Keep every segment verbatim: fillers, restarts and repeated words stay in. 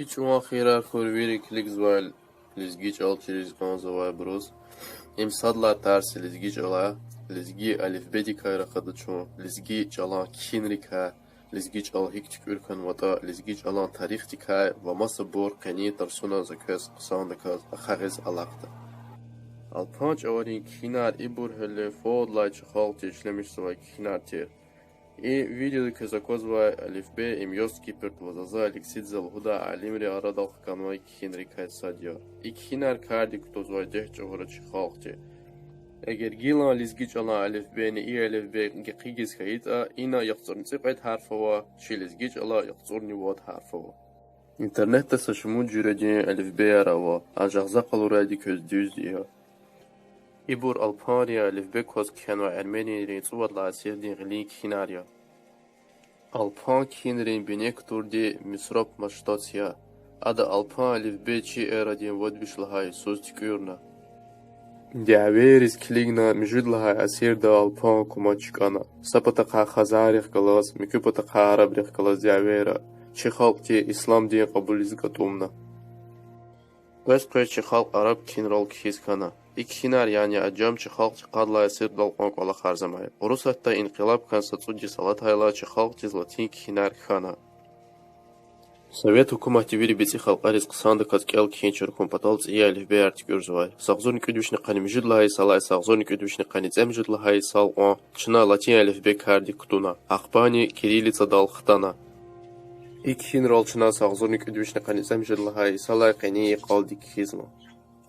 Чӏаван хийирар хьуй вири килигзавай лезги чӏал чириз кӏанзавайбуруз. Им сад лагьай тарс я лезги чӏалай, лезги алифбедикай рахада чун, лезги чӏалан кхьинрикай, лезги чӏал гьикӏ туькӏуьр хьанватӏа, лезги чӏалан тарихдикай ва масабур къенин тарсуна за квез хъсандаказ ахъайиз алахъда. Алпан чӏаварин кхьинар ибур гьеле фадлай чи халкьди ишлемишзавай кхьинар тир. И видеода квез аквазвай алифбе им Йост Кипрт ва Заза Алексидзе лугьудай алимрин арадал хканвай кхьинрикай сад я. И кхьинар кардик кутазвай дегь чӏавара чи халкьди. Эгер гилан лезги чӏалан алифбени и алифбе гекъигиз хьайитӏа, ина яхцӏурни цӏикьвед гьарф ава, чи лезги чӏала яхцӏурни вад гьарф ава. Интернетда са шумуд жуьредин алифбеяр ава, анжах за къалурайди квез дуьзди я. Ибур алпанрин алифбе кваз кхьенвай эрменийрин цӏувад лагьай асирдин гъилин кхьинар я. Алпан кхьинрин бине кутурди Месроп Маштоц я. Ада алпан алифбе чи эрадин вад виш лагьай йисуз туькӏуьрна. Дявейриз килигна муьжуьд лагьай асирда алпан гьукумат чкӏана. Са патахъай хазаррихъ галаз, муькуь патахъай арабрихъ галаз дявейра чи халкьди ислам дин кьабулиз гатӏумна. Къвез-къвез чи халкь араб кхьинрал кхьиз хьана. И кхьинар, яни аджам, чи халкьди къад лагьай асирдал кьван кӏвалахарзамай. Урусатда инкъилаб хьана са цӏуд йис алатайла чи халкьдиз латин кхьинар хьана. Совет гьукуматди вири бицӏи халкьариз хъсандаказ кӏел-кхьин чир хьун патал цӏийи алифбеяр туькӏуьрзавай. Са агъзурни кӏуьд вишни къанни муьжуьд лагьай йисалай са агъзурни кӏуьд вишни къанни цӏемуьжуьд лагьай йисал кьван чна латин алифбе кардик кутуна, ахпани кириллицадал хтана. И кхьинрал чна са агъзурни кӏуьд вишни къанни цӏемуьжуьд лагьай йисалай къенин йикъалди кхьизва.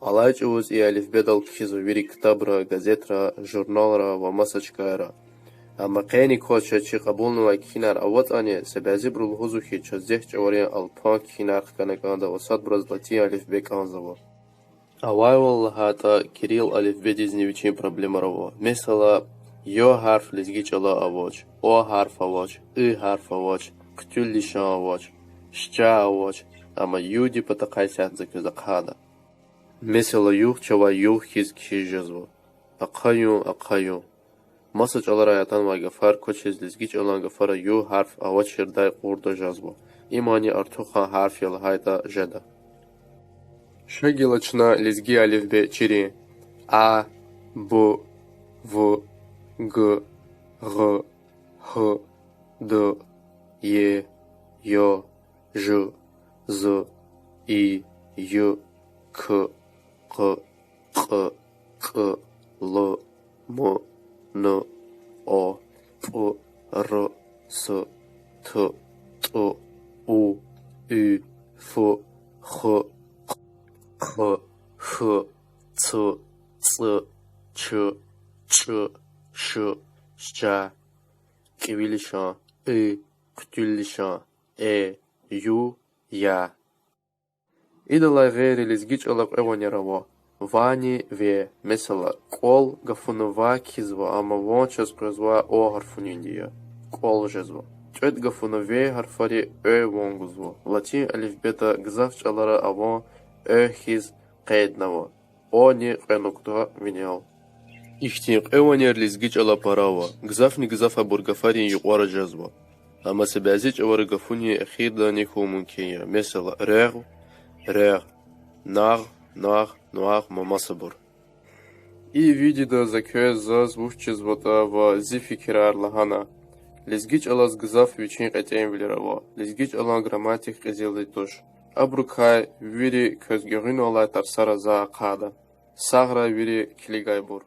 Алай чӏавуз и алифбедал кхьизва вири ктабра, газетра, журналра ва маса чкайра. Амма къени кваз чаз чи кьабулнавай кхьинар аватӏани, са бязибуру лугьузва хьи, чаз дегь чӏаварин алпан кхьинар хкана кӏанда ва садбуруз латин алифбе кӏанзава. Авайвал лагьайтӏа, кирилл алифбедизни вичин проблемар ава. Месела, ё гьарф лезги чӏала авач, о гьарф авач, ы гьарф авач, хъуьтуьл лишан авач, ща авач, амма юдин патахъай исятда за квез ахъайда. Месела, югъ чавай югъ хьиз кхьиз жезва. Ахъаюн, ахъаюн. Маса чӏаларай атанвай гафар квачиз лезги чӏалан гафара ю гьарф авачирдай кьурда жезва. Имни артухан гьарф я лагьайтӏа жеда. Ша гила чна лезги алифбе чирин: а, б, в, г, гъ, гь, д, е, ё, ж, з, и, й, к, къ, кьу, кӏ, лу, му, ну, о, пӏу, ру, су, ту, тӏу, у, уь, фу, ху, хъ, хъу, фу, цу, цӏу, чу, чӏу, шу, ща, кӏеви лишан, ы, хъуьтуьл лишан, э, ю, я. Идалай гъейри лезги чӏала кьве ванер ава. Вани ве. Месела, кӏвал гафуна ва кхьизва, амма ван чаз къвезва о гьарфунинди я. Кӏвал жезва. Тӏвет гафуна ве гьарфари ӧ ван гузва. Латин алифбеда гзаф чӏалара аван ӧ хьиз къейднава. О-ни кьве нукта винел. Ихьтин кьве ванер лезги чӏала пара ава. Гзафни гзаф абур гафарин юкьвара жезва. Амма са бязи чӏавара гафунин эхирдани хьун мумкин я. Месела, регъв, регъ, нагъв, нагъ, нуагъв ва масабур. И видеода за квез заз вуч чизватӏа ва зи фикирар лагьана. Лезги чӏалаз гзаф вичин кьетӏенвилер ава. Лезги чӏалан грамматика кьезилди туш. Абурукай вири квез гуьгъуьнал алай тарсара за ахъайда. Сагърай вири килигайбур.